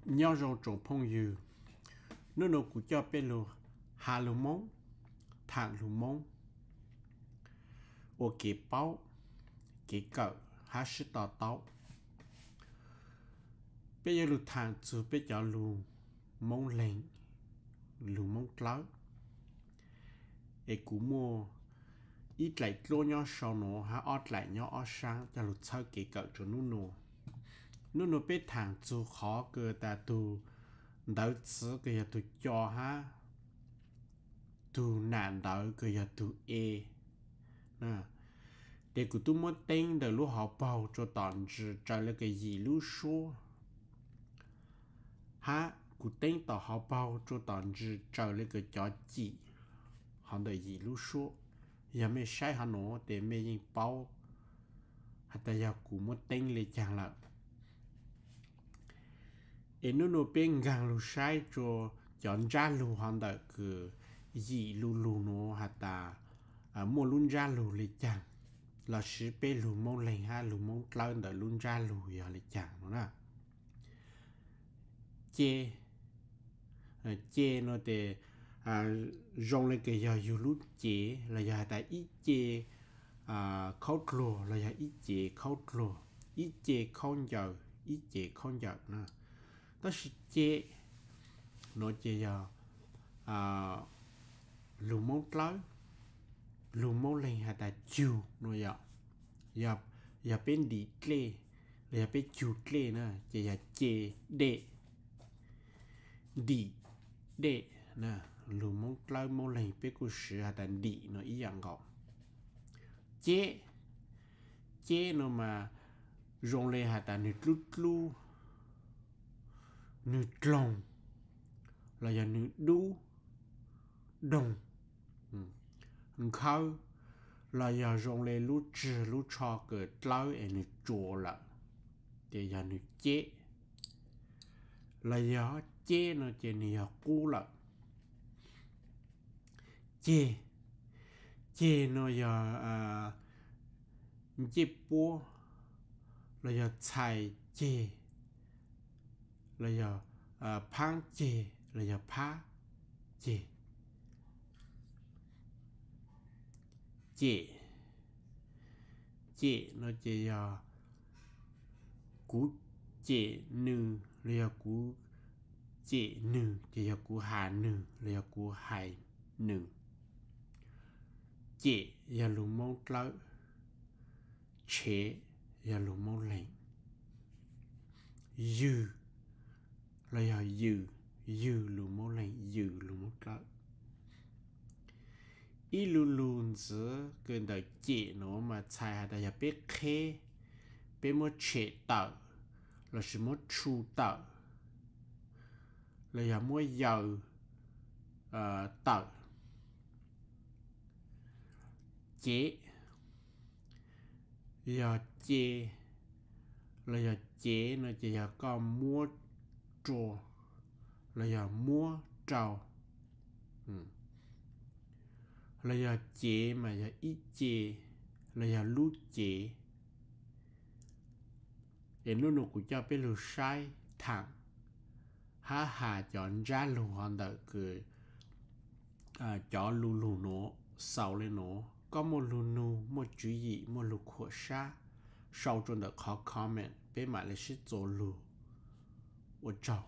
Nyob zoo tsoom phooj ywg, hnub no kuv coj peb lug has lug Moob, thaam lug Moob, ua kev paub, kev kawm hab sib to taub. Peb yuav lug thaam txug peb cov lug Moob Leeg, lug Moob Dlawb. Es kuv muaj ib dlaim dluab nyob sau nuav hab ob dlaim nyob ob saab coj lug txhawb kev kawm rua hnub nuav. Hnub nuav peb thaam txug qhov kws tas tug ntawv txwv kws yog tug co hab tug nam ntawv kws yog tug e. Tes kuv tub muab teeb ntawm lub hauv paug rua tom ntsis raws le kws yim lub suab, hab kuv teeb tom hauv paug rua tom ntsis raws le kws cov cim hov ntawm yim lub suab. Yog mej saib hov nuav tes mej yeej paub has tas yog kuv muab teeb le caag lawm. Es hnub nuav peb nkaag lug saib rua cov ntsab lug hov ntawm kws yim lu lug nuav has tas muaj lub ntsab lug le caag, lossis peb lug Moob Leeg hab lug Moob Dlawb ntawm lub ntsab lug yog le caag no na. Ce, ce no tes zoo le kws yog yug lub cev los yog has tas ib ce khaub dluag los yog ib cev khaub dluag, ib ce khaub ncaws, ib ce khaub ncaws na. Tab sis ce no ces yog lug Moob Dlawb, lug Moob Leeg has tas cug no yom. Yog peb ntim dlej los yog peb cug dlej na ces yog ce, dej, ntim, dej na. Lug Moob Dlawb Moob Leeg peb kuj siv has tas ntim no ib yam nkaus. Ceb, ceb no mas zoo le has tas nwg dlub dlub, nwg dloog, los yog nwg dub, doog, nkhawb, los yog zoo le lub tsig lub tsho kws dlawb es nwg tsua lawm, ces yog nwg ceb. Los yog ceb no ces nwg yog qub lawm. Ceg, ceg no yog ncej puab, los yog txhais ceg, los yog phaab ceg, los yog phab ceg. Cem, cem no ces yog kuv cem nwg los yog kuv cem nwg ces yog kuv has nwg los yog kuv hais nwg. Cem yog lug Moob Dlawb, tshev yog lug Moob Leeg, ywg los yog ywm, ywg lug Moob Leeg, ywm lug Moob Dlawb. Ib lu lug ntxiv kws ntawm cem nuav mas txhais has tas yog peb qheb, peb muab tshem tawm, lossis muab tshu tawm, los yog muab yaws tawm. Cev, yog ce, los yog cev no ces yog koj muab rua, los yog muab rau, los yog cev mas yog ib ce, los yog lub cev. Es hnub nuav kuv coj peb lug saib thaam hab has cov ntsab lug hov ntawm kws cov lu lug nuav xaus le nuav. Koj muaj lug nug, muaj tswv yim, muaj lug khuam sab, sau rua ntawm qhov comment peb mam le sib txuas lug. Ua tsaug.